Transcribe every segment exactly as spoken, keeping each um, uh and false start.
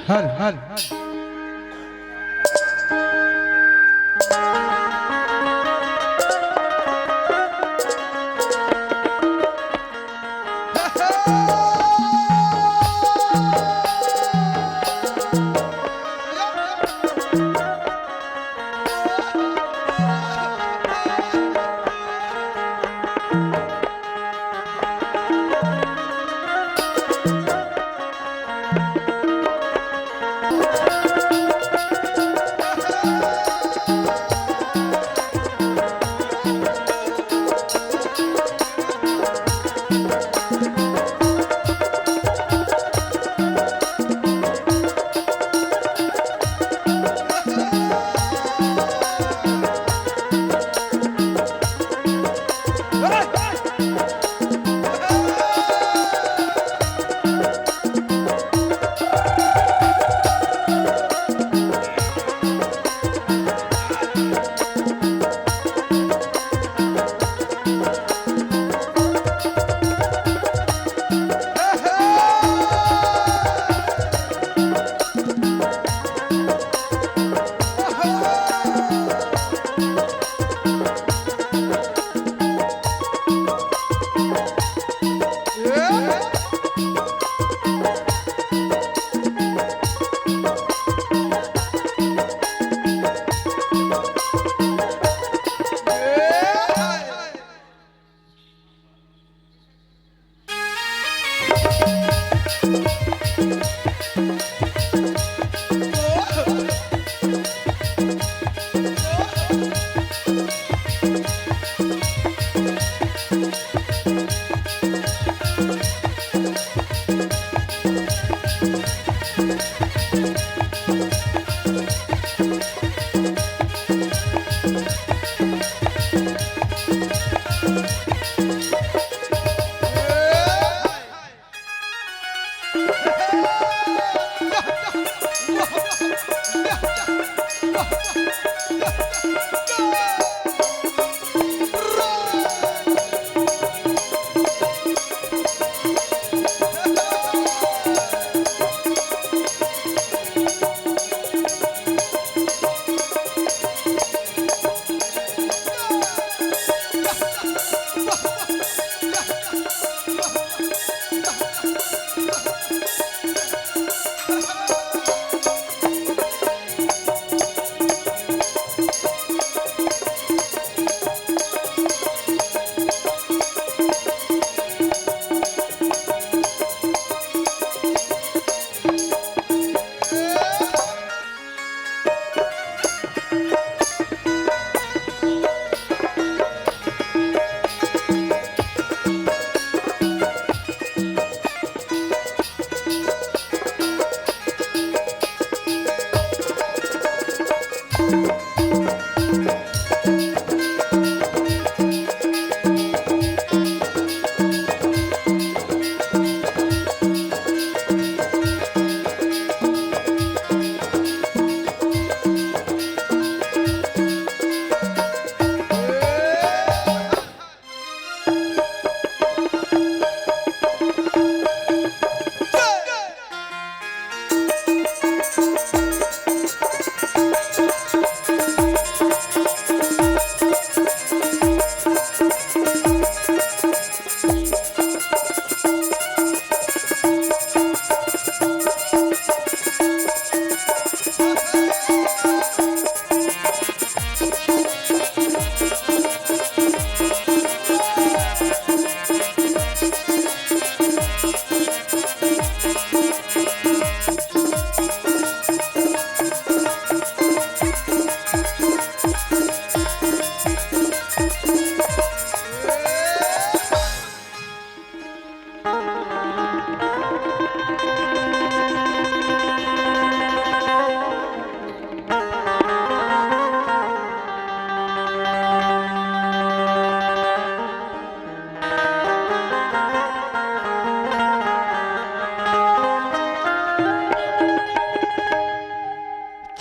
हल हल।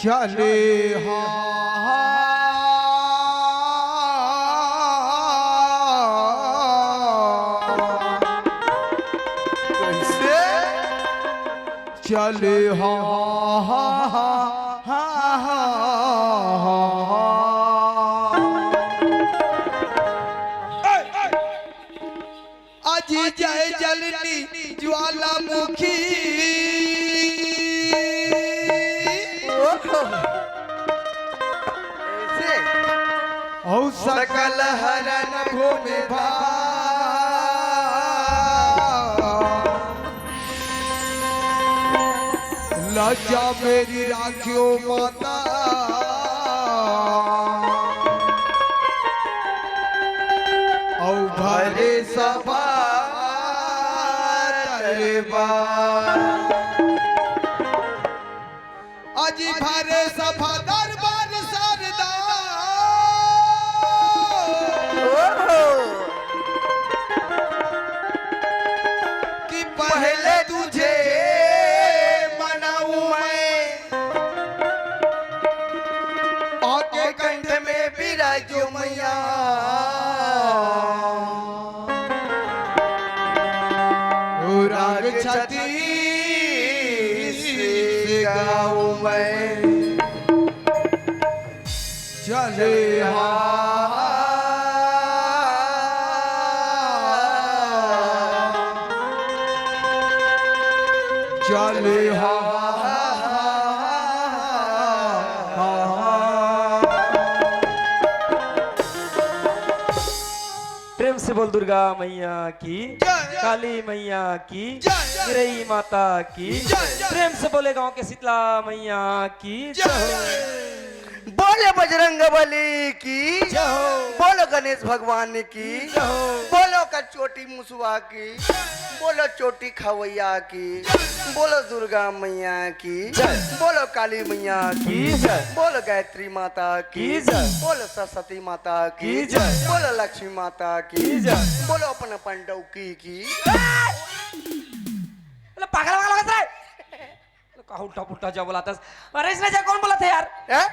चले हा। कैसे? चले हा, हा, हा, हा। अजी जय जलनी ज्वालामुखी। ऐसे? औ सकल हरन घूमे भाग। लज्जा मेरी राखियो माता। औ भरे सभा दरबार। अजी भरे सभा दरबार सरदा। ओहो। कि पहले तुझे मनाऊं मैं, आके कंठ में बिराजो मैया। ओ राग छत्तीस गाऊं मैं। चले हा, चले हा। प्रेम से बोल दुर्गा मैया की, जय। काली मैया की, जय। गिरई माता की, जय। प्रेम से बोले गांव के शीतला मैया की, जय। जय। बोले बजरंग बली की, जय हो। बोलो गणेश भगवान की, जय हो। बोलो का चोटी मुसवा की, बोलो चोटी खवैया की, बोलो दुर्गा मैया की, जय। बोलो काली मैया की, की जय। बोलो गायत्री माता की, की जय। बोलो सरस्वती माता की, की जय। बोलो लक्ष्मी माता की, की जय। बोलो अपन अपन डौकी की। अरे पागल वागल हो गया रे? अरे का उल्टा पुल्टा जा बोलाथस? अरे इसने जा कौन बोला था यार? हैं?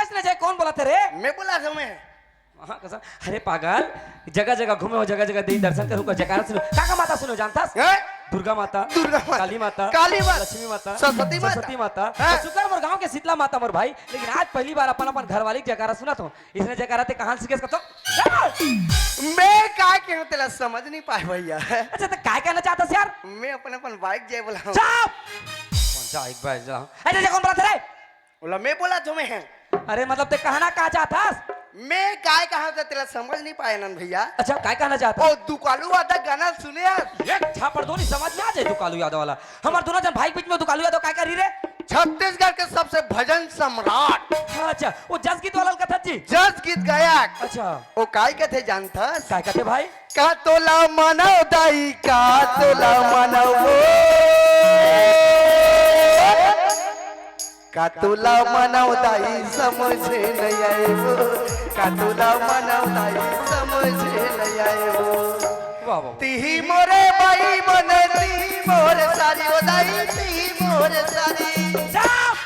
इसने जा कौन बोला था रे? मैं बोला था मैं। हाँ, कसम। अरे पागल, जगह जगह घूमे हो, जगह जगह देवी दर्शन करूँ का जयकारा सुनो। का का माता सुनो जानथस? हैं? दुर्गा माता, दुर्गा माता, काली माता, काली माता, लक्ष्मी माता, सरस्वती माता। सरस्वती माता। हाँ। तो शुक्र मोर गांव के शीतला माता मोर भाई, लेकिन आज पहली बार अपन अपन घरवाली के जयकारा सुनत हों। इसने जयकारा ते कहाँ सीखेस कतो? मैं काय कहूँ तेला समझ नहीं पाए भैया। अच्छा, तो काय कहना चाहथस यार? मैं अपन अपन बाइक जाए बोला हूँ। चुप! कौन सा बाइक जाए? अच्छा, कौन बोला था रे? बोला, मैं बोला तुम्हें। अरे, मतलब, ते कहना का चाहथस? मैं काय कहा था, तेला समझ नहीं पाए नन भैया। अच्छा, काय कहना चाहथस? ओ, दुकालू यादव गाना सुने यार। एक झापड़ दो नहीं समझ में आ जाए दुकालू यादव वाला। हमार दोनों जन भाई के बीच में दुकालू यादव काय करी रे? छत्तीसगढ़ के सबसे भजन सम्राट। अच्छा, वो जस गीत वाला कथा जी। जस गीत गायक। अच्छा। वो काय कथे जानथस? काय कथे भाई? का तोला मनव दाई, का तोला मनव। का तोला मनव दाई समझे नहीं आए हो, का तोला मनव दाई समझे नहीं आए हो। वाह, वाह। तिही मोरे भाई बने, तिही मोरे सारी हो दाई, तिही मोरे सारी। चुप!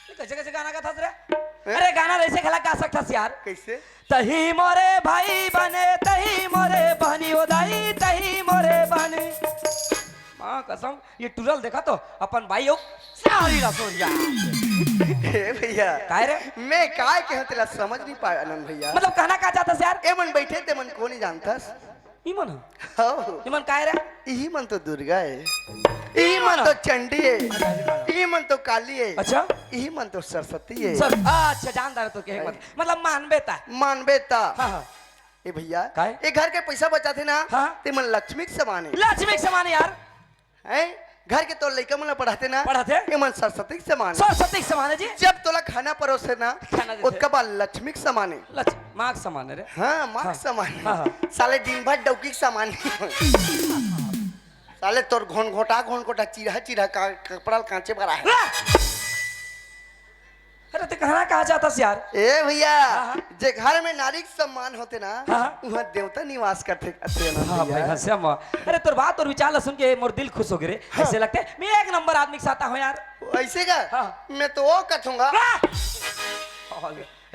ये कैसे, कैसे गाना गाथस रे? हैं? अरे गाना ऐसे घला गा सकथस यार। कैसे? तही मोरे भाई बने, तही मोरे बहनी हो दाई, तही मोरे बहनी। माँ कसम, ये टुरल देखा तो अपन भाई हो सारी रसोइया। हे भैया, काय रे? मैं काय कहूँ तेला समझ नहीं पाया आनंद भैया। मतलब कहना का चाहथस यार? ए मन बैठे ते मन को नहीं जानथस? ई मन? हाँ। ई मन काय रे? इही मन तो दुर्गा है। इही मन तो चंडी है। अच्छा, इही मन। इही मन तो काली है। अच्छा। इही मन तो सरस्वती है। सर, अच्छा, जानदार तो कहे मत। मतलब मानबे ता। मानबे ता। हाँ, हाँ। ए भैया, काय? ए घर के पैसा बचाथे ना, हाँ। ते मन लक्ष्मी के समान है। लक्ष्मी के समान है यार। हैं? घर के तोर लइका मन ला पढ़ाथे ना, पढ़ाथे। ए मन सरस्वती के समान है। सरस्वती के समान है जी। जब तोला खाना परोसे ना, खाना देथे। ओतका बाद लक्ष्मी के समान है। लक्ष्मी, माँ के समान है रे। हाँ, माँ के हाँ। समान है। हाँ, हाँ। साले दिन भर डौकी के समान है। साले तोर घोन घोटा, घोन घोटा, चिरहा चिरहा का, कपड़ा ल कांचे बर आहे। अरे ते कहना कहा चाहथस यार? ए भैया, हाँ, हाँ। जे घर में नारी के सम्मान होथे ना, हाँ, हाँ। उहाँ देवता निवास करथे, कथे ना हाँ भैया। भाई, हाँ, श्याम। अरे तोर बात अउ विचार ला सुन के मोर दिल खुश हो गे रे। हाँ। ऐसे लगथे मैं एक नंबर आदमी के साथ हूँ यार। ऐसे का? हाँ। मैं तो वो कथूंगा। वाह!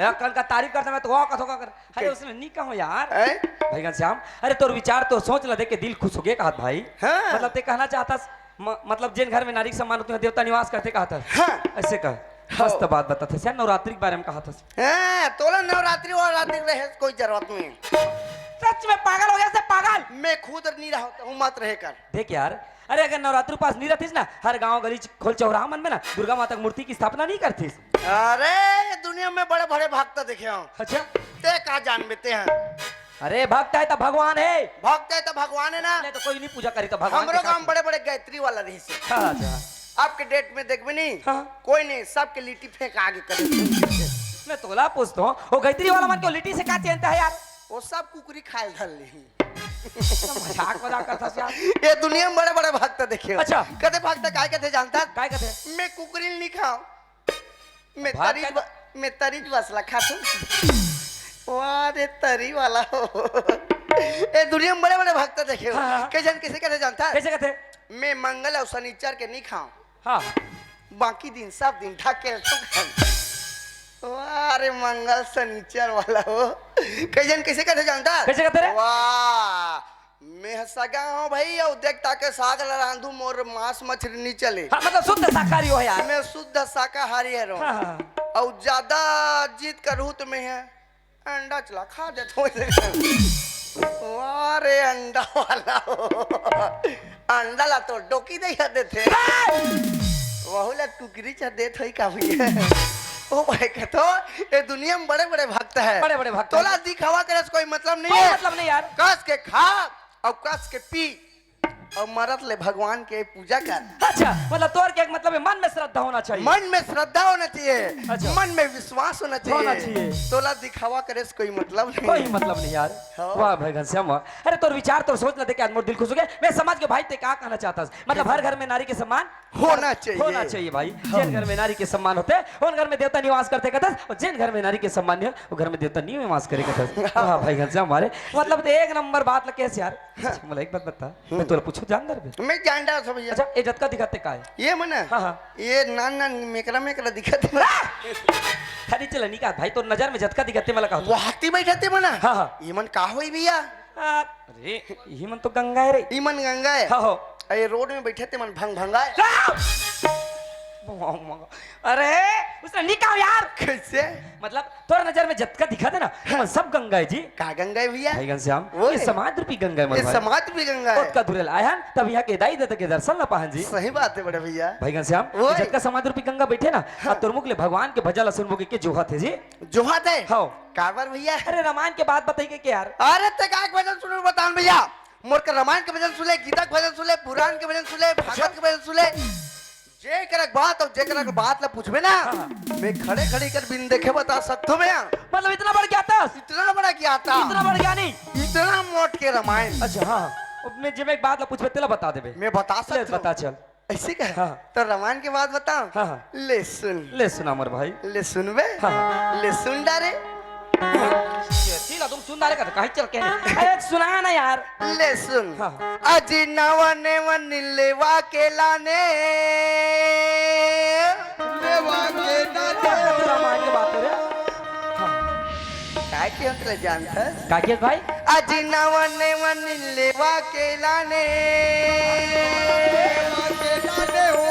एक कन का तारीफ करता मैं तो वो कथूंगा कर। अरे के? उसने नहीं कहो यार। हैं? भाई घनश्याम, अरे तोर विचार तो सोच ला देख के दिल खुश हो गे कहत भाई। हाँ। मतलब ते कहना चाहथस म-, मतलब जेन घर में नारी के सम्मान होथे, देवता निवास करथे कहत हस। हाँ। अइसे कह। हाँ। मस्त बात बतात हस यार, नवरात्रि के बारे में कहत हस। हाँ, तोला नवरात्रि ववरात्रि रहे कोई जरूरत नहीं। सच में पागल हो गया से पागल। मैं खुद नहीं रहा हूँ, मत रहे कर। देख यार, अरे अगर नवरात्रि उपास नहीं रहतिस ना, हर गांव गली खोल चौराहा मन में ना दुर्गा माता के मूर्ति की स्थापना नहीं करतिस। अरे ये दुनिया में बड़े बड़े भक्त देखे हूँ। अच्छा। ते का जान बेते हैं। अरे भक्त है तो भगवान है। भक्त है तो भगवान है ना। नहीं तो कोई नहीं पूजा करी तो भगवान हमरो के साथ गांव में। बड़े बड़े गायत्री वाला रही से। हाँ, अच्छा। आपके डेट में देखबे नहीं। हाँ। कोई नहीं, सबके लिट्टी फेंक आगे करे। मैं तोला पूछता हूँ, वो गायत्री वाला मन को लिट्टी से का चेंता है यार? वो सब कुकुरी खाए धर ली। तो मजाक मजाक करता यार। ये दुनिया में बड़े बड़े भक्त देखे हो। अच्छा। कते भक्त काय कते जानता? काय कते? मैं कुकुरी नहीं खाऊं। मैं भाग तरी का ब-, मैं तरी बसला खाथूं। वाह रे तरी वाला हो। ए दुनिया में बड़े-बड़े भक्त देखे हो। हाँ, हाँ। कैसन कैसे कहते जानता? कैसे कहते? मैं मंगल और शनिचर के नहीं खाऊं। हाँ। बाकी दिन सब दिन ढकेल तो खाऊं। वाह रे मंगल शनिचर वाला हो। कैसन कैसे कहते जानता? कैसे कहते रे? वाह। मैं ह सगा हूँ भाई, अउ देख ताके साग ला रांधू, मोर मांस मछली नहीं चले। हाँ, मतलब शुद्ध शाकाहारी हो यार। मैं शुद्ध शाकाहारी है रहूं। हाँ, हाँ। अउ ज्यादा जिद करूँ तो मैं ह अंडा चला खा देत हूँ। वाह रे अंडा वाला हो। अंडा ला तो डोकी दे देथे। वहू ला कुकरी चा देत होई का भैया? ओ भाई कथो, ये दुनिया में बड़े-बड़े भक्त है। बड़े-बड़े भक्त तोला है। दिखावा करे से कोई मतलब नहीं कोई है। मतलब नहीं यार। कस के खा अउ कस के पी अउ मरत ले भगवान के पूजा कर। अच्छा, मतलब तोर के एक मतलब है, मन में श्रद्धा होना चाहिए। मन में श्रद्धा होना चाहिए। अच्छा। मन में विश्वास होना चाहिए। होना चाहिए। तोला दिखावा करे से कोई मतलब नहीं। कोई मतलब नहीं यार। हाँ। वाह भाई घनश्याम वाह। अरे तोर विचार तोर सोच ला देख के आज मोर दिल खुश हो गया। मैं समझ के भाई ते का कहना चाहता है। मतलब हर घर में नारी के सम्मान होना चाहिए। होना चाहिए भाई। हाँ। जेन घर में नारी के सम्मान होथे, ओन घर में देवता निवास करथे कथस, अउ जेन घर में नारी के सम्मान नहीं हो, वो घर में देवता नहीं निवास करे कथस। हाँ। वाह भाई घनश्याम हमारे, मतलब तो एक नंबर बात लगे है यार। हाँ। अच्छा, मोला एक बात बता, हम्म। मैं तोला पूछूं जान दर बे? मैं जान डार सब भैया। अच्छा, ये जतका दिखत हे का हे? ये मन? हाँ, हाँ। ये नान नान मेकरा मेकरा दिखत हे। अरे चला निकाल भाई, तोर नजर में जतका दिखत हे, मला कहा। वहाती बैठत हे मन? हाँ, हाँ। ये मन का होई भैया? आ, अरे, इही मन तो गंगा हे रे। ई मन गंगा हे। हाँ, हो। अरे, रोड में बैठे ते मन भंग भंगाए। आ! अरे, उसने नहीं कहा यार। कैसे? मतलब, तोर नजर में जतका दिखत हे ना, हाँ। मन सब गंगा हे जी। का गंगा हे भैया? भाई घनश्याम, वो ये हे। समाज रूपी गंगा हे ये मन भाई। समाज रूपी गंगा हे। ओतका दूर ले आए हन, तब यहाँ के दाई ददा के दर्शन ला पाहन जी। सही बात हे बड़े भैया। भाई घनश्याम, वो ये हे। जतका समाज रूपी गंगा बैठे ना, हाँ। अब तोर मुख ले भगवान के भजन ला सुनबो के, के जोहत हे जी। जोहत हे? हाँ। काबर भैया? अरे रामायण के बात बताई के, के यार? अरे ते का के भजन सुनबे बतान भैया? मोर के रामायण के भजन सुने, गीता के भजन सुने, पुराण के भजन सुने, भागवत के भजन सुने। जेकर के बात अउ जेकर के बात ला पूछबे ना, हाँ। मैं खड़े खड़ी कर बिन देखे बता सकथों मैं। मतलब इतना बड़ ज्ञाता? इतना बड़ा ज्ञाता। इतना बड़ ज्ञानी? इतना मोट के रामायण। अच्छा, हाँ। अब मैं जे मैं एक बात ला पूछबे, तेला बता देबे। मैं बता ले, सकथों। बता चल। ऐसे कहे? हाँ। तो रामायण के बात बताओ। हाँ, हाँ। ले सुन। ले सुना मोर भाई। ले सुन बे। हाँ, हाँ। ले सुन डारे। ये ला तुम सुन डारे का तो कहीं चल के। अरे सुना ना यार। ले सुन। हाँ। अजी नवा नेवन लेवा के लाने। लेवा के लाने। रामायण के बात हो रहा। हाँ। काय के अंत ले जानथस? का के भाई? अजी नवा नेवन लेवा के लाने। लेवा के लाने हो।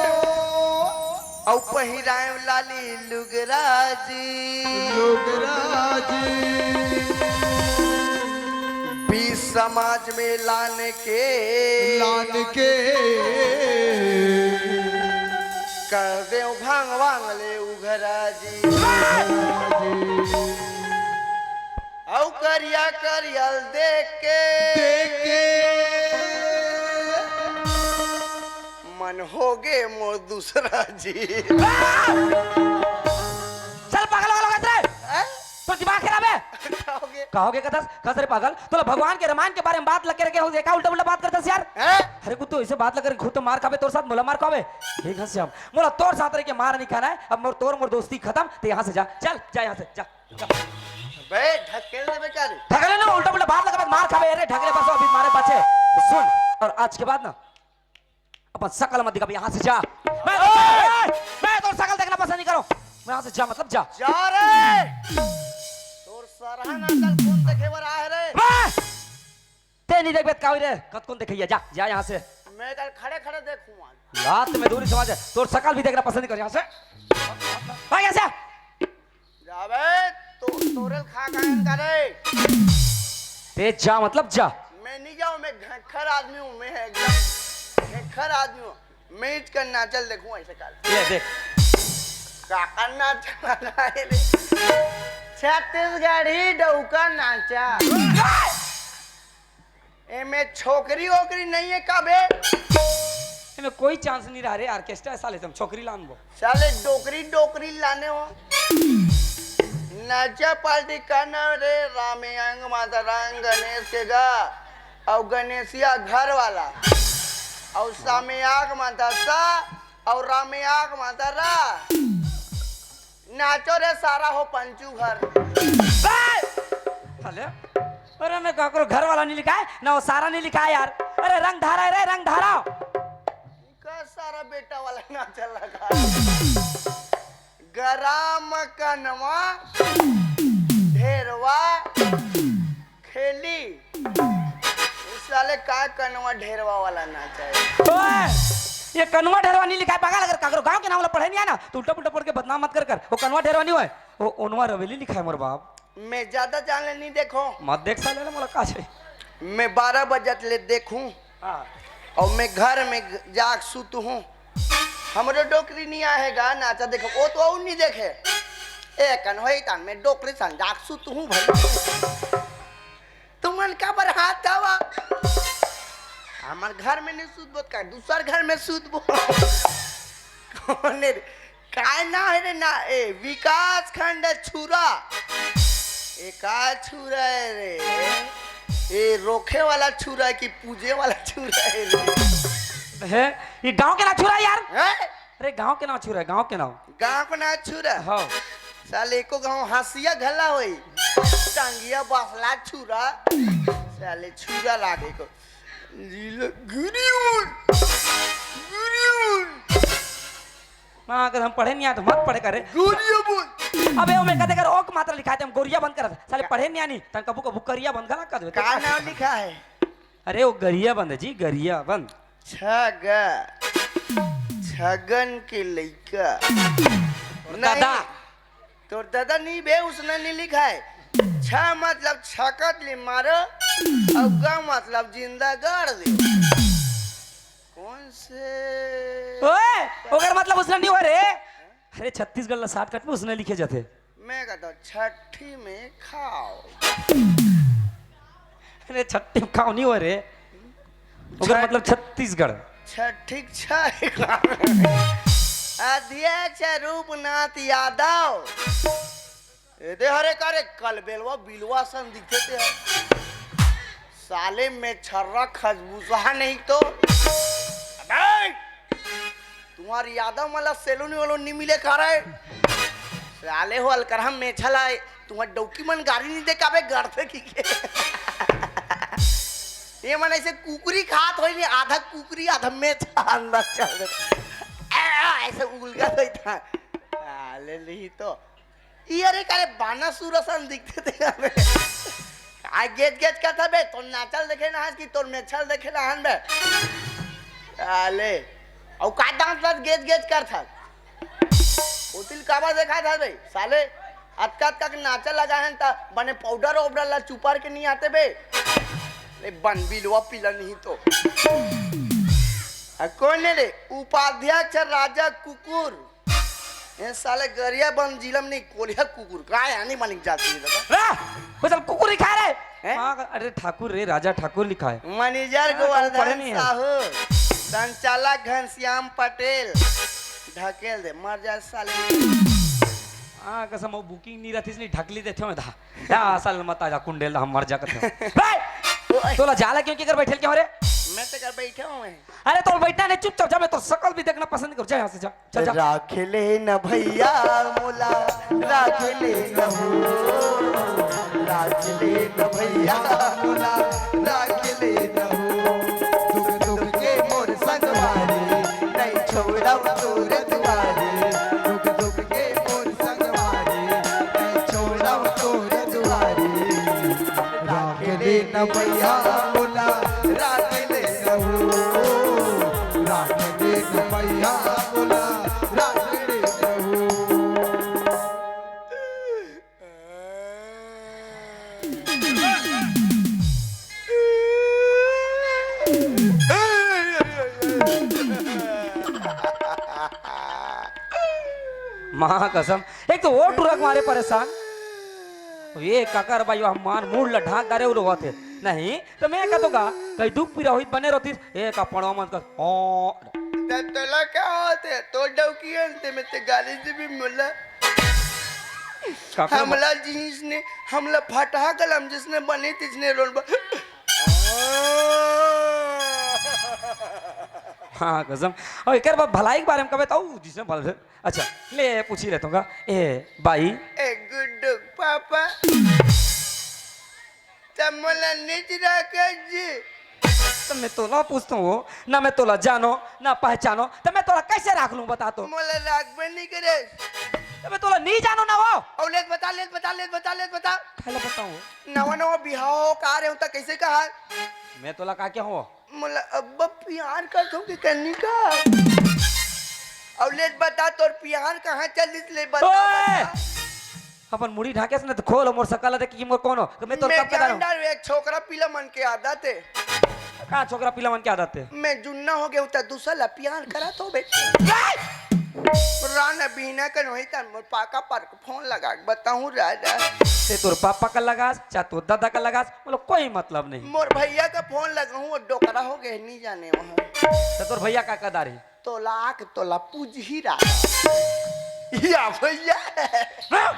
अउ पहिराए लाली लुगरा जी। लुगरा जी। बीच समाज में लान के। लान के। कर देव भांग वांग ले उघरा जी। अउ करिया करिया देख के देख के मन होगे मोर दूसरा जी। चल पागल वाला बात रे। हैं? तोर दिमाग खराब हे? का होगे? का होगे कथस? कस रे पागल, तोला भगवान के रामायण के बारे में बात लग के रखे हो, देखा उल्टा उल्टा बात करथस यार। हैं? अरे कुत्तो, ऐसे बात लग के खुद तो मार खाबे, तोर साथ मोला मार खाबे। हे घनश्याम, मोला तोर साथ रह के मार नहीं खाना हे। अब मोर तोर मोर दोस्ती खतम, ते यहाँ से जा, चल जा यहाँ से, जा। बे, ढकेल दे बेचारी। ढकेल ना, उल्टा पुल्टा बात लगा, मार खाबे। अरे ढकेले बस, अभी मारे बचे। सुन, और आज के बाद ना अपन शकल मत दिखाबे, यहाँ से जा। मैं तो, ओए! मैं तो शकल देखना पसंद नहीं करूँ। मैं यहाँ से जा, मतलब जा। जा रे। तोर सरहा नकल कौन देखे बर आए रे? बस! ते नहीं देखबे त का होई रे? कत कौन देखैया? जा, जा यहाँ से। मैं कल खड़े खड़े देखूँ आज। लात में दूरी समझ, तोर सकल भी देखना पसंद नहीं कर यहाँ से। भाग यहाँ से। जाबे, तो तोरे ल खा खाएन का रे? ते जा, मतलब जा। मैं नहीं जाऊँ, मैं घंखर आदमी हूँ, मैं एकदम घंखर आदमी हूँ। मैं इच कर नाचल देखूँ ऐसे काल। ले देख। का करना चला है रे? छत्तीसगढ़ी डौका नाचा। एमे छोकरी वोकरी नहीं है का बे? एमे कोई चांस नहीं रहा रे, ऑर्केस्ट्रा है साले, तुम छोकरी लान बो। साले डोकरी डोकरी लाने हो। नाचा पार्टी का नाम रे? रामयांग माता राम गणेश के गा, और गणेशिया घर वाला, और सामयाग माता सा, और रामयाग माता रा। नाचो रे सारा हो पंचू घर। बे! साले, अरे मैं काकरो घर वाला नहीं लिखा है, ना वो सारा नहीं लिखा है यार। अरे रंग धारा है रे, रंग धारा। का सारा बेटा वाला नाचा लगा। गराम कनवा ढेरवा खेली। साले का कनवा ढेरवा वाला नाचा है? ओए, ये कनवा ढेरवा नहीं लिखा है पागल। अगर काकरो गांव के नाम वाला पढ़े नहीं आए ना तो उल्टा पुल्टा पढ़ के बदनाम मत कर कर। वो कनवा ढेरवा नहीं होए, वो ओनवा रवेली लिखा है मोर बाप। मैं ज्यादा जान ले नहीं देखो। मत देख साले, मोला का छै? मैं बारह बजत ले देखूं। हाँ। और मैं घर में ग-, जाग सुत हूँ। हमरो डोकरी नहीं आएगा नाचा देखो, वो तो और नहीं देखे। ए कन होई तान मैं डोकरी संग जाग सुत हूँ भाई। तुमन का बर हाथ धावा? हमर घर में नहीं सुतबो का दूसर घर में सुतबो। कौन है रे? काय ना है रे ना? ए विकास खंड छुरा। ए का छुरा है रे? ए रोखे वाला छुरा है कि पूजे वाला छुरा है रे? है, ये गांव के ना छुरा है यार। हैं? अरे गांव के ना छुरा है, गांव के ना। गांव के ना छुरा। हाँ। साले एको गांव हंसिया घला होई। टांगिया बसला छुरा। साले छुरा लागे को। जिला गुरियुल। गुरियुल। ना, अगर हम पढ़े नहीं आए तो मत पढ़े करे। गुरिया बोल। अबे, वो मैं कहते कर ओक मात्रा लिखा है, हम गोरिया बंद कर। साले पढ़े नहीं आनी, तन कबू कबू करिया बंद गला कर देवे। का नाम लिखा है? अरे, वो गरिया बंद है जी, गरिया बंद। छग। छगन के लइका। नहीं। दादा। तोर दादा नहीं बे, उसने नहीं लिखा है। छ मतलब छकत ले मारो, और ग मतलब जिंदा गाड़ दे। कौन से? ओए, ओकर मतलब उसने नहीं हो रे। अरे, छत्तीसगढ़ ला shortcut में उसने लिखे जाते। मैं कहता हूँ, छठी में खाओ। अरे, छठी में खाओ नहीं हो रे। ओकर छठ- मतलब छत्तीसगढ़। छठी छा-, अध्यक्ष रूपनाथ यादव। ए दे हरे का रे, कल बेलवा बिलवा सन दिखते थे। साले में छर्रा खजबूसा नहीं तो। अबे! तुम्हार यादव मला सैलून वालों नहीं मिले का रे? साले हो अलकर हम मेछा लाए, तुम्हार डौकी मन गाड़ी नहीं दे काबे गढ़ से की के। ये मन ऐसे कुकरी खात होई नहीं, आधा कुकरी, आधा मेछा अंदर चल दे। आ, ऐसे उलगा होई था। साले नहीं तो। ई अरे काले बानासुर असन दिखते थे हमें। आ गेज गेज करथा बे, तोर नाचल देखे ना हस कि तोर मेछल देखे ना हन बे। साले, औ का दांत दांत गेज गेज करथा? ओतिल काबा देखा था बे, साले, अतका अतका के नाचल लगा हन ता बने पाउडर ओबडर ला चुपार के नहीं आते बे। ले बन बिलवा पिला नहीं तो। आ कौन है रे? उपाध्यक्ष राजा कुकुर। ए साले गरिया बन जिलम नहीं कोलिया कुकुर। का यानी मानिक जाति है दादा? रा! वो सब कुकुर ही खा रहे। हैं? हाँ, अरे ठाकुर रे, राजा ठाकुर लिखा है। मैनेजर हाँ, तो पढ़े गोवर्धन नहीं है। साहू, संचालक घनश्याम पटेल, ढकेल दे, मर जा साले। हाँ, कसम, वो booking नहीं रहती, इसलिए ढकली देते हो धा। या असल मत आ जा, कुंडेल, हम मर जा करते हैं। रे! ओए। तोला जाला क्यों, की कर बैठल क्यों रे? मैं तो कर बैठे हूँ मैं। अरे, तोर बैठना नहीं, चुपचाप जा, मैं तोर सकल भी देखना पसंद नहीं करूँ। जा यहाँ से, जा, जा, जा। राख ले न भैया मोला, राख ले न हो, राख ले न भैया मोला, राख ले न हो। दुख दुख के मोर संगवारी, नहीं छोड़ब तोर दुआरी। दुख दुख के मोर संगवारी, नहीं छोड़ब तोर दुआरी। राख ले न भैया मोला, राख ले न हो, राख ले न माँ कसम, एक तो वो टुरा के मारे परेशान। ये काकर भाई, हम मान मूड ला ढांक डारे, वो रोवत हे। नहीं, त मैं का तो का, कहीं दुख पीरा होई त बने रहतिस, ए का पड़वा मन का, ओ। त तोला का होत हे? तोर डौकी अंते में ते गाली देबे मोला। काकर हमला जिसने, हमला फटहा कलम जिसने बने तिसने रोल बा। हाँ, कसम। अउ एकर बाद भलाई के बारे में कबे त, अउ जिसने भल-, अच्छा, ले पूछी रहत हूँ का। ए, बाई। ए, गुड्डू, पापा। त मोला नीच राखस जी। त मैं तोला पूछत हूँ, ना मैं तोला जानो, ना पहचानो, त मैं तोला कैसे राख लूँ, बता तो? मोला राखबे नहीं करे। त मैं तोला नहीं जानो ना वो। अउ ले त बता, ले त बता, ले त बता, ले त बता। काला बताऊँ? नवा नवा बिहाव हो, का रे हो, त कैसे कहा? मैं तोला का क्या हूँ? मोला अब्बा प्यार करत हो के कन्नी का? अउ ले त बता, तोर प्यार कहाँ चलिस, ले बता, ओए! बता। अपन मुड़ी ढाकेस न त खोल, मोर सकल देख कि मोर कौन हो? मैं तोर मैं कब कदार जान हूँ? डार, एक छोकरा पीला मन के आदत हे। का छोकरा पीला मन के आदत हे? मैं जुन्ना हो गया हूँ, त दूसरा ला प्यार करत हो बेटा। राना बीना के नहीं तन मोर पाका पर फोन लगा के बताऊँ राजा। ते तोर पापा का लगास, चाहे तोर दादा का लगास, मतलब कोई मतलब नहीं। मोर भैया का फोन लगाऊँ, वो डोकरा हो गए, नहीं जाने वहाँ। त तोर भैया का कदार हे? तोला आके तोला पूजही राजा। या भैया। हाँ?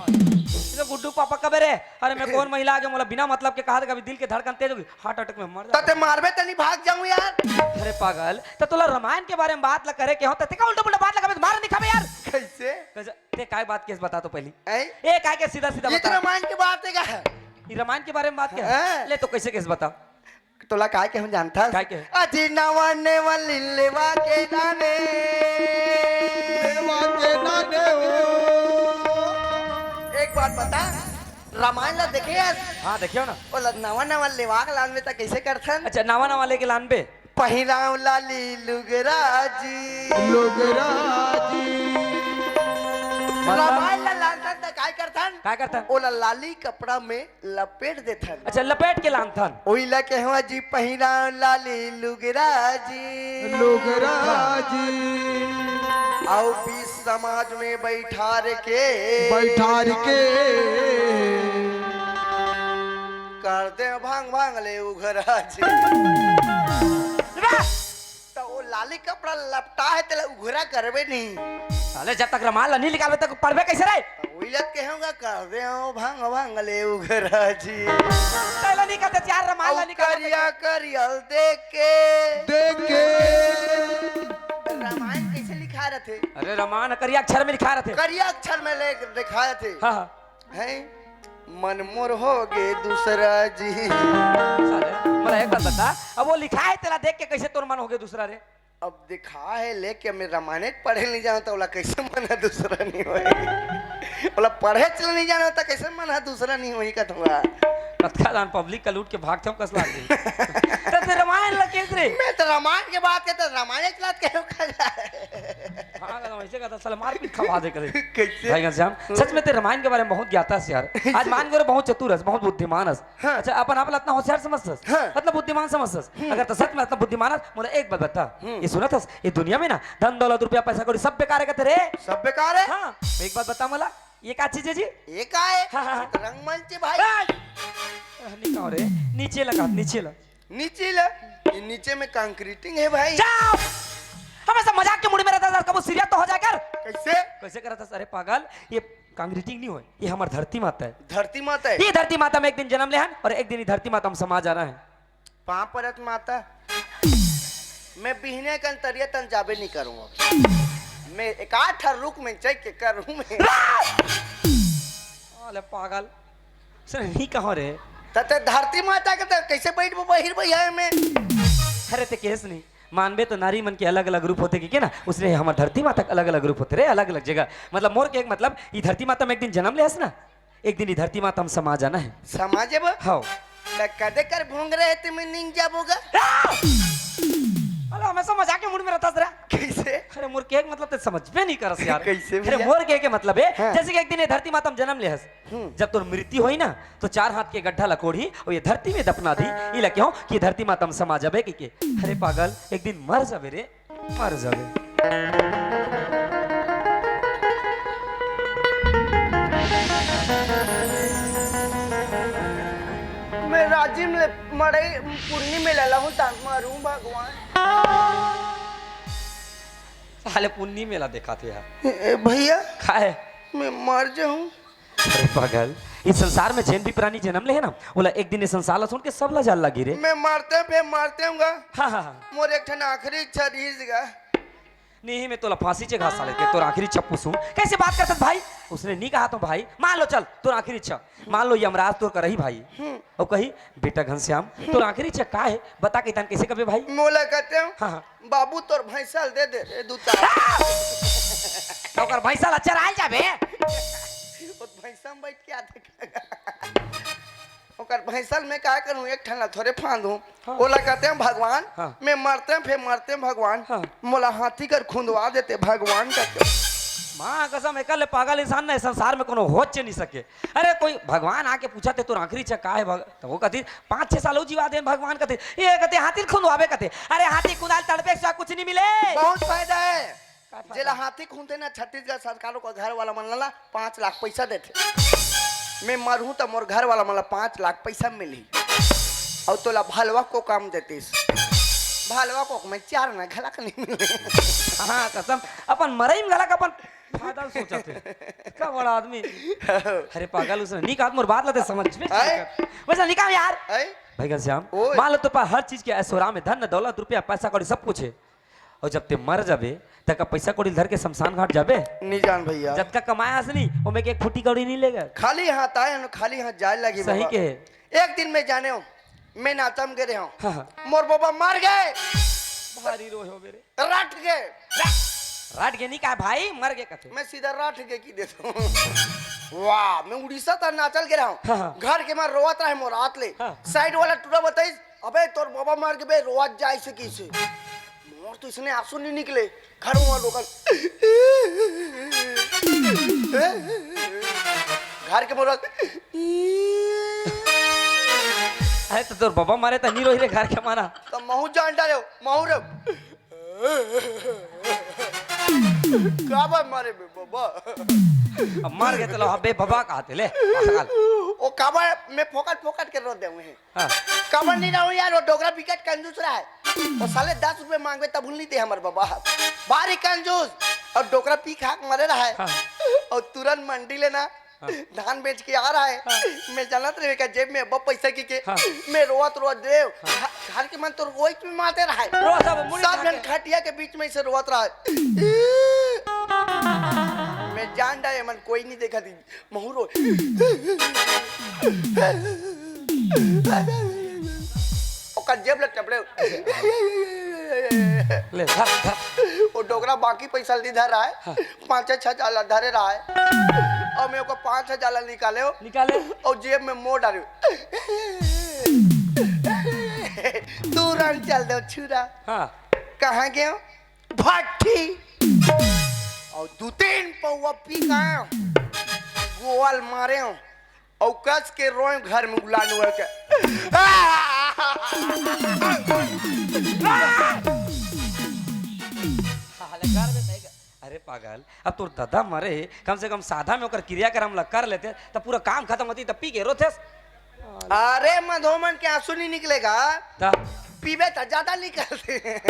ये तो गुड्डू पापा कबे रे? अरे मैं कौन महिला आगे मोला बिना मतलब के कहा था, कभी दिल के धड़कन तेज होगी, हार्ट अटैक में मर जा। ते मारबे तनी भाग जाऊं यार। अरे पागल, त तोला रामायण के बारे में बात ला करे के हो, त ते का उल्टा पुल्टा बात ला कबे मार नहीं खाबे यार। कैसे? कैसे? ते काय बात केस बता तो पहली। ऐ? ए काय के सीधा सीधा ये तो बता। रामायण के बात हे का? ये रामायण के बारे में बात क्या? हाँ। ले तो कैसे केस बता? तोला काय के हम जानथस? काय के? अजी नवा नेवा लिलेवा के नाने। लेवा के नाने हो। एक बात बता, रामायण ला देखे हस? हाँ, देखियो ना। ओला नवा नवा लेवा के लान में त कैसे करथन? अच्छा, नवा नवा लेके लान बे। पहिराव लाली लुगरा जी। लुगरा जी। मतलब? रामायण ला लानथन त काय करथन? काय करथन? ओला लाली कपड़ा में लपेट देथन। अच्छा, लपेट के लानथन। ओइला कहवा जी पहिरा लाली लुगरा जी। लुगरा जी। अउ बीच समाज में बैठार के। बैठार के। कर दे भांग भांग ले उघरा जी। बस। त वो लाली कपड़ा लपटा हे, तेला उघरा करबे नहीं। साले, जब तक रामायण ला नहीं निकालबे, तक पढ़बे कैसे रे? त वही लत के होगा, कर दे हो भंग भंग ले उघरा जी। तेला नहीं कहते, चार रामायण ला अउ निकाल दे। करिया करियल देख के। देख के। रामायण कैसे लिखा रहते? अरे, रामायण करिया अक्षर में लिखा रहते। करिया अक्षर में ले लिखा रहते। हाँ, हाँ। हैं? मन मोर हो गे दूसरा जी। साले, मला एक बात बता, अब वो लिखा हे, तेला देख के कैसे तोर मन हो गे दूसरा रे? अब दिखा हे, लेके मैं रामायण पढ़े नहीं जानो, त ओला कैसे मन ह दूसरा नहीं होही? ओला पढ़े चल नहीं जानो, त कैसे मन ह दूसरा नहीं होही, कथुआ? कतका जान पब्लिक का लूट के भागथे, कस लाग गई। त ते रामायण ला केस रे? मैं त रामायण के बात करता, रामायण के बात कहे खा जाए। हाँ, वैसे कहता, साला मारपीट खवा दे करे। कैसे? भाई घनश्याम, सच में ते रामायण के बारे में बहुत ज्ञाता हस यार। आज मान के बहुत चतुर हस, बहुत बुद्धिमान हस। हाँ। अच्छा, अपन आप ला इतना होशियार समझथस? हाँ। मतलब बुद्धिमान समझथस? हम्म। अगर त सच में इतना बुद्धिमान हस, मोला एक बात बता। हम्म। ये सुनत हस, ये दुनिया में ना धन दौलत रुपया पैसा कौड़ी सब बेकार हे कथे रे। सब बेकार हे? हाँ। एक बात बता मोला, ये का चीज हे जी? ये का हे? हाँ, हाँ, हाँ। रंगमंच हे भाई। ए! नहीं कहो रे, नीचे लगा, नीचे लगा। नीचे ला? ये नीचे में कंक्रीटिंग हे भाई। जा! हमेशा मजाक के मूड में रहता है, कबो सीरियस तो हो जाए कर। कैसे? कैसे करत हस? अरे पागल, ये कंक्रीटिंग नहीं होय, ये हमर धरती माता हे। धरती माता हे? ये धरती माता में एक दिन जनम ले हन अउ एक दिन ये धरती माता में समा जाना हे। पाँव परत माता, मैं बिहने कन तरिया तन जाबे नहीं करूँगा। मैं एक आठ रुख में चल के करूँ मैं। अरे पागल, सर नहीं कहो रे। त ते धरती माता के त कैसे बैठबो बहिर भैया में? अरे ते केस नहीं। मानबे तो नारी मन के अलग-अलग रूप होथे, के, के ना? उसने हमर धरती माता के अलग-अलग रूप होथे रे, अलग-अलग जगह। मतलब, मोर के एक मतलब, ई धरती माता में एक दिन जनम ले हस ना, एक दिन ई धरती माता में समा जाना हे। समा जेबो? हव। त कदे कर भोंगरे हे, तुम निंग जाबो गा? आ! अरे, हमेशा मजाक के मूड में रहता हस रे। कैसे? अरे, मोर के एक मतलब ते समझबे नहीं करस यार। कैसे अरे, भैया? मोर के, के मतलब हे, हाँ। जैसे कि एक दिन ये धरती माता में जनम ले हस। हम्म। जब तोर मृत्यु होही ना, तो चार हाथ के गड्ढा ला कोड़ही अउ ये धरती में दफना दी, इला कहो कि धरती माता में समा जाबे कहिके। अरे पागल, एक दिन मर जाबे रे, मर जाबे। मैं राजिम ले मड़ई पुन्नी में लला हूँ, ता मरूं भगवान। साले पुन्नी मेला देखा थे यार। ए, भैया, का है? मैं मर जाऊं। अरे पागल, इस संसार में जेन भी प्राणी जन्म ले है ना, ओला एक दिन इस संसार ला छोड़ के सब ला जाल लागी रे। मैं मरते पे मरते हूँगा। हाँ हाँ हाँ। मोर एक ठन आखिरी इच्छा रहीस गा। नहीं, मैं तोला फांसी चढ़ा साले के, तोर आखिरी इच्छा पूछूं। कैसे बात करत भाई? उसने नहीं कहा तो भाई, मान लो चल, तोर आखिरी इच्छा। मान लो यमराज तोर करही भाई। और कही, "बेटा घनश्याम, तोर आखिरी इच्छा का है? बता के तन कैसे कबे भाई?" मोला कहते हो, हाँ, हाँ। "बाबू तोर भैंसा ल दे दे रे, दू चार।" तो ओकर भैंसा ला चराल जाबे। वो भैंसा में बैठ के आते। ओकर भैंसा ल मैं का करूं, एक ठन ला थोड़े फांद हूं। हाँ। ओला कहते हैं भगवान, हाँ। मैं मरते हैं, फिर मरते हैं भगवान, हाँ। मोला हाथी कर खुंदवा देते भगवान कहते। माँ कसम, एकर ले पागल इंसान ना इस संसार में कोनो होच नहीं सके। अरे कोई भगवान आके पूछा थे, "तोर आखिरी इच्छा का है भग-," तो वो कहती, "पाँच छह साल और जीवा देन भगवान," कहते। ये कहते, "हाथी खुंदवाबे," कहते। अरे हाथी खुंदाल तड़पे से कुछ नहीं मिले। बहुत फायदा है। का फायदा? जेला हाथी खुंदे ना, छत्तीसगढ़ सरकार ओकर घर वाला मन ला पाँच लाख पैसा देथे। मैं मरहूं त मोर घर वाला मन ला पाँच लाख पैसा मिलही। और तोला भलवा को काम देतीस। भलवा को मैं चार ना घलक नहीं मिले। हाँ कसम, अपन मरई में घलक अपन फायदा सोचत है। का बड़ा आदमी। अरे पागल, उसने नहीं कहा, मोर बात लाते समझ में आए? नहीं कर। वैसे नहीं कहा यार। ऐ? भाई घनश्याम, ओए। मान लो तो पा हर चीज के ऐश्वर्या में धन दौलत रुपया पैसा कौड़ी सब कुछ है, और जब ते मर जाबे त का पैसा कौड़ी धर के शमशान घाट जाबे? नहीं जान भैया। जतका कमाया हस नहीं, ओमे के एक फूटी कौड़ी नहीं लेगा। खाली हाथ आए हैं, खाली हाथ जाए लगी सही बाबा। के। एक दिन मैं जाने हूँ, मैं नाचा में गे रहे हूँ, हाँ, हाँ। मोर बाबा मर गए, भारी रोए हो मेरे। रट गए। राट गे नहीं कहा भाई, मर गए कथे। मैं सीधा राठ के की देता हूँ। वाह, मैं उड़ीसा तक नाचल गे रहा हूँ। हाँ, हाँ। घर के मार रोवत रहे मोर आत ले। हाँ। साइड वाला टूरा बताइस, "अबे तोर बाबा मर गए बे, रोवत जाए से किसे।" मोर तो इसने आंसू नहीं निकले। घर में लोगन घर के मोर अरे तो तोर बाबा मारे त नहीं रोही रे घर के माना। तो महू जान डाले, महू रे। काबर मारे बे बाबा? अब मर गए तो लो, अबे बाबा कहते ले पागल। ओ काबर मैं फोकट फोकट के रो दे हुए हैं। हाँ। काबर नहीं रहूं यार, वो डोकरा बिकट कंजूस रहा है। वो साले दस रुपए मांगबे तब नहीं दे हमर बाबा। भारी कंजूस। और डोकरा पी खा के मरे रहा है। हाँ। और तुरंत मंडी लेना धान बेच के आ रहा है। मैं जानत रहे का जेब में अब पैसा की के। हाँ। मैं रोवत रोवत देव। घ-, घर के मन तो रोई के माते रहा है। रो सब मुड़ी सब खा जन के। खटिया के बीच में से रोवत रहा है। मैं जान डाले मन कोई नहीं देखा थी। महू रो। ओकर जेब ले टपड़े। ले धर धर। वो डोकरा बाकी पैसा नहीं धर रहा है। पाँच छह हजार ला धरे रहा है। और मैं ओकर पाँच हजार ला निकाले हो। निकाले। और जेब में मोड़ डाले। तुरंत चल दो छुरा। हाँ। कहाँ गए हो? भट्टी। और दो तीन पौवा पी गए हो। गोल मारे हो। और कस के रोए घर में उलाने वाले के। साले घर में तय कर। अरे पागल, अब तोर दादा मरे, कम से कम सादा में ओकर क्रियाक्रम ला कर लेते, तब पूरा काम खत्म होती, तब पी के रोते। अरे मधोमन के आंसू नहीं निकलेगा। ता पीबे त ज्यादा निकलते।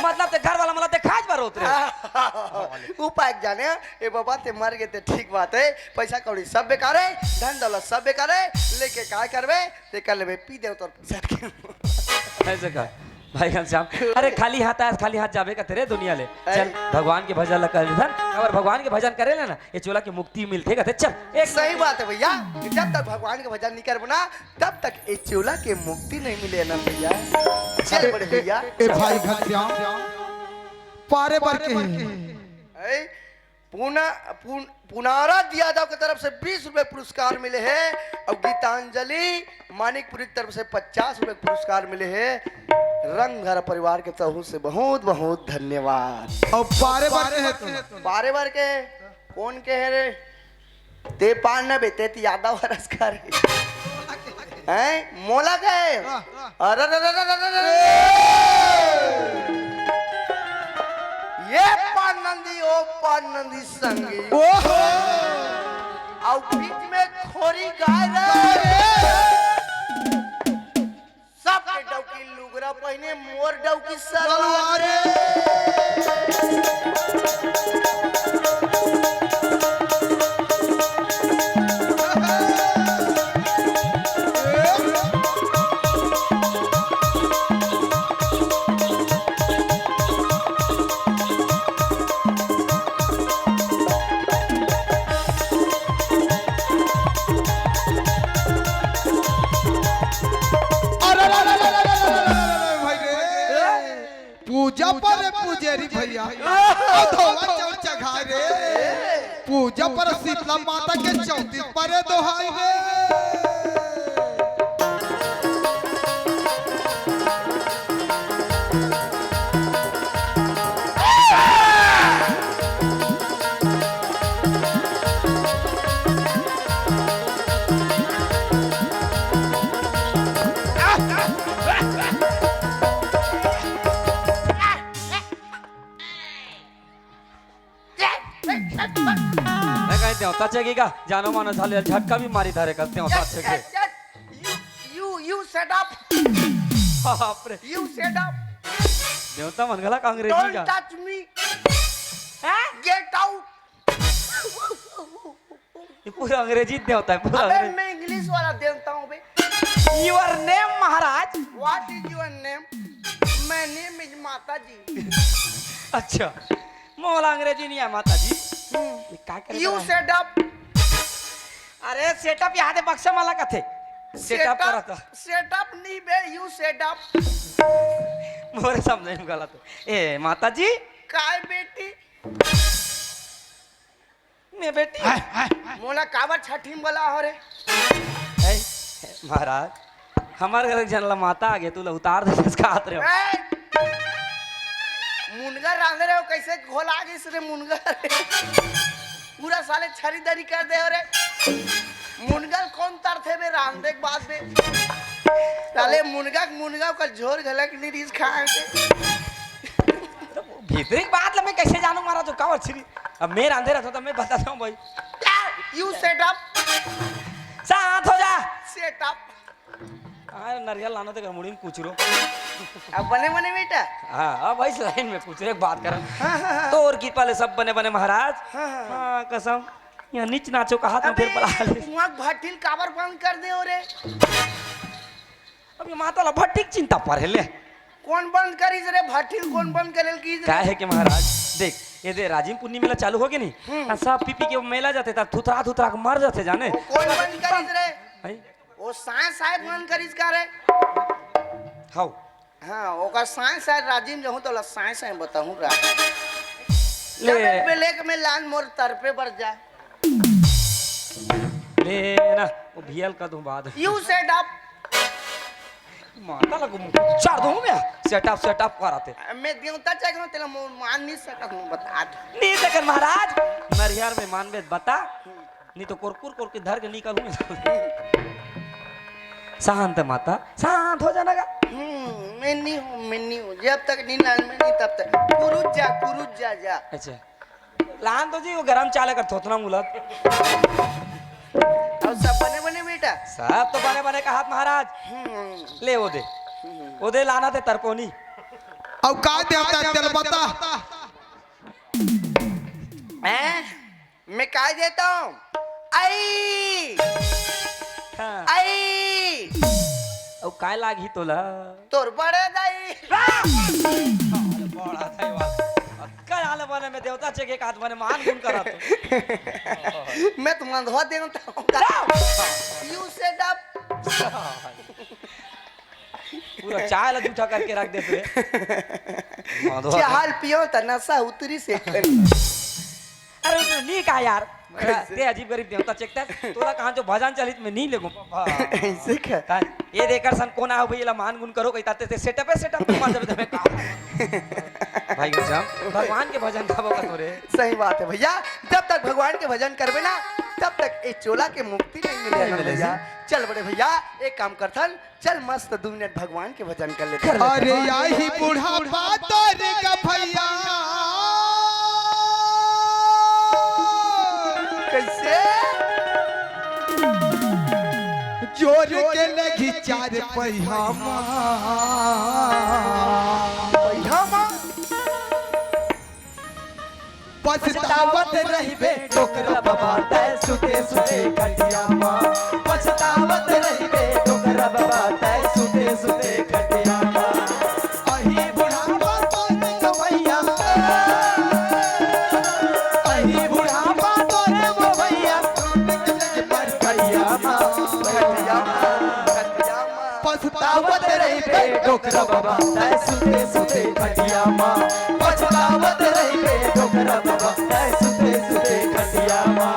मतलब ते घर वाला मला देखाज बर होत रे। उपाय जाने, ए बाबा ते मर गए ते ठीक बात है, पैसा कौड़ी सब बेकार है, धन दौलत सब बेकार है, लेके काय करबे, ते कर लेबे, पी दे तोर पैसा के। ऐसे का भाई घनश्याम, अरे खाली हाथ आया, खाली हाथ जाबे का तेरे दुनिया ले। चल भगवान के भजन ला कर धन, अगर भगवान के भजन करे ले ना, ये चोला के मुक्ति मिलते का। चल एक सही बात है भैया, जब तक भगवान के भजन नहीं करबो ना, तब तक ए चोला के मुक्ति नहीं मिले ना भैया। चल बड़े भैया। ए भाई घनश्याम, पारे बर के ऐ, पुना-, पुन-, पुनारथ यादव के तरफ से बीस रुपए पुरस्कार मिले हैं और गीतांजलि मानिकपुरी की तरफ से पचास रुपए पुरस्कार मिले हैं। रंगधरा परिवार के तहु से बहुत बहुत धन्यवाद। और पारे बर के है तो पारे बर के कौन के है रे? ते पार न बेते ती यादव हरस का रे। हैं? मोला गए? अरे, अरे, अरे, अरे, अरे, अरे। ए पान नंदी, ओ पान नंदी संगी। ओहो। अउ बीच में खोरी गाय रे। सबके डौकी लुगरा पहिने, मोर डौकी सलवार रे। अरे, अरे, अरे, भाई रे। पूजा पर रे पुजेरी भैया। अधवा चौर चघाए रे। पूजा पर शीतला माता के चौतीस पर रे दोहाई रे। मैं कहीं देवता चेगी का? जानो मानो साले झटका भी मारी धारे का देवता चेगी। You, you, you shut up. बाप रे। You shut up. देवता मन घला का अंग्रेजी का? Don't touch me. हैं? Get out. ये पूरा अंग्रेजी देवता है, पूरा अबे अंग्रेजी। मैं इंग्लिश वाला देवता हूँ बे। Your name महाराज? What is your name? My name is माता जी। अच्छा, मोला अंग्रेजी नहीं है माता जी। हम्म। ये का करे You shut up. अरे सेटअप यहाँ दे बक्सा माला कथे। सेटअप करत। सेटअप नहीं बे, you shut up. मोरे समझे में गलत है। ए माता जी। काय बेटी? मैं बेटी। हाय, हाय, हाय। मोला काबर छठी में बोला हो रे? ए, महाराज, हमार घर के जन ला माता आगे, तू ला उतार दे, इसका हाथ रे। ए! मुनगा रांधे रहे हो, कैसे घोला गिस रे मुनगा रे? पूरा साले छरी दरी कर दे हो रे। मुनगा कौन तरथे बे रांधे के बाद बे? साले मुनगा के मुनगा का झोर घलक नहीं रीस खाए के। भीतरी के बात ला मैं कैसे जानूं महाराज, जो काबर छरी? अब मैं रांधे रहता तो मैं बताता हूँ भाई। You shut up. शांत हो जा। Shut up. हाँ, नरियल लानो ते कर मुड़ी में कुचरो। अब बने बने बेटा। हाँ, अब भाई लाइन में कुचरो एक बात करन। हाँ, हाँ, हाँ। तो और की पाले सब बने बने महाराज। हाँ, हाँ, हाँ। हाँ, कसम। यहाँ नीच नाचो कहा था अबे, फिर बला ले। कुआं भट्ठिल काबर बंद कर दे हो रे? अब ये माता ला भट्टी के चिंता पर है ले। कौन बंद करिस रे भट्ठिल, कौन बंद करे की रे? का है कि महाराज, देख, ये दे राजिम पुन्नी मेला चालू हो गे नहीं? हम्म। आ सब पी पी के मेला जाते, ता थुथरा थुथरा के मर जाते जाने। वो कौन बंद करिस रे? हैं? वो साय साय बंद करिस का रे? हाउ। हाँ, ओकर साय साय राजिम जहूँ तो ला साय साय बताहूँ रा। ले। जब एक बेलेक में लान मोर तर पे बर जा। ले ना, वो भियल का दूं बाद। You shut up. माता लगो मुंह चार दूं मैं। Shut up, shut up कराते। मैं देवता चाहे तेला मो-, मान नहीं सकत हूँ, बता दे। नहीं सकत महाराज, नरिहर में मानबे बता। नहीं तो कुरकुर कुरकुर धर के निकलूं। शांत माता, शांत हो जाना का। हम्म, मैं नहीं हूँ, मैं नहीं हूँ। जब तक नहीं लान में नहीं तब तक। कुरुज जा, कुरुज जा, जा। अच्छा। लान तो जी वो गरम चाले कर थोथना मुलत। अब सब बने बने बेटा? सब तो बने बने कहात महाराज। हम्म। ले वो दे। हम्म। वो दे लाना ते तरपोनी। अब का देवता तेल बता। हैं? मैं काय देता हूँ? आई! हाँ। आई! अउ काय लागही तोला? तोर बड़े दाई। अरे बड़ा दाई वाला। अक्का आले बने में देवता चेके कात बने मान गुण करा तो। मैं तो मंदवा देवता हूँ। You shut up. पूरा चाय ला जूठा करके रख देते। माधवा चाय पियो त नशा उतरी से करी। अरे उसने नहीं कहा यार। कैसे? ते अजीब गरीब देवता चेकता है। तोला कहाँ जो भजन चलित में नहीं लेगो। ऐसे क्या? का-, ये देकर सन कौन आओ भैया ला मान गुण करो कही ताते ते सेटअप है, सेटअप तो मान जब तक कहा। भाई गजब, भगवान के भजन गाबो का तोरे। सही बात है भैया, जब तक भगवान के भजन करबे ना, तब तक ए चोला के मुक्ति नहीं मिले नहीं ना मिले भैया। जी। चल बड़े भैया, एक काम करथन, चल मस्त दो मिनट भगवान के भजन कर लेते हैं। कर लेते हैं। अरे आई बूढ़ा पातर का भैया। से जोर के लगी चार पहिया मा। पहिया मा। पछतावत रहिबे डोकरा बाबा, तै सुते सुते खटिया मा। पछतावत रहिबे डोकरा बाबा, तै सुते सुते खटिया मा। अही बुढ़ापा तोरे गवैया, अही बुढ़ापा तोरे गवैया, मर गैया मा, खटिया मा, खटिया मा। पछतावत रहिबे डोकरा बाबा, तै सुते सुते खटिया मा। पछतावत रहिबे डोकरा बाबा, तै सुते सुते खटिया मा।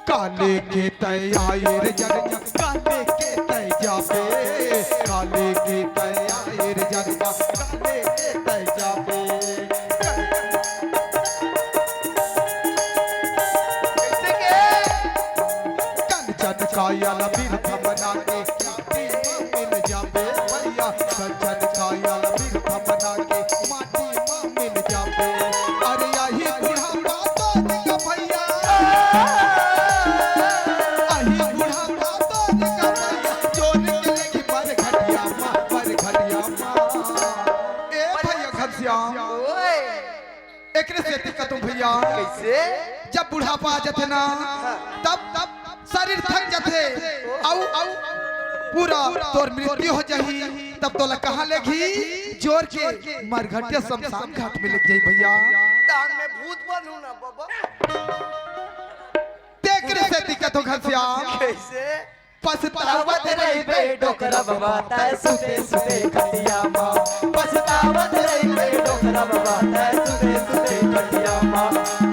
काले के तैयार जन, काले के तै जाबे, काले के तैयार जन, काले के तै जाबे। कैसे के? कंचन कायल बिरथ बना के माटी मा मिल जाबे भैया, कंचन कायल बिरथ बना के माटी मा मिल जाबे। अरे अही बुढ़ापा तोरे गवैया, अही बुढ़ापा तोरे गवैया, जोर के लगी मर खटिया मा, मर खटिया मा। ए भैया घनश्याम, ओए। एकरे सेती कथों भैया, कैसे? जब बुढ़ापा आ जाथे ना, हाँ। तब, तब शरीर थक जाथे, अउ, अउ पूरा तोर मृत्यु हो जाही, तब तोला कहाँ लेगही? जोर के मरघटिया शमशान घाट में लेग जाही भैया। तहान मैं भूत बनहूँ ना बाबा। तेकरे सेती कथों घनश्याम, कैसे? पछतावत रहिबे डोकरा बाबा, तै सुते सुते खटिया मा। पछतावत रहिबे डोकरा बाबा, तै सुते सुते खटिया मा।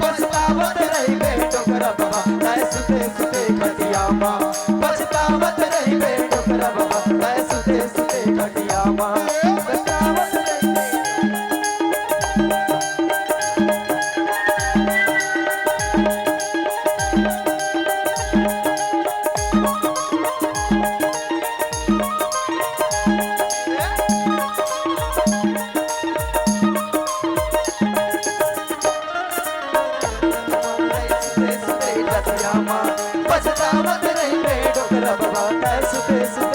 पछतावत रहिबे डोकरा बाबा, तै सुते सुते खटिया मा। पछतावत रहिबे डोकरा बाबा, तै सुते सुते खटिया मा। पछतावत रहिबे। पछतावत रहिबे डोकरा बाबा, तै सुते सुते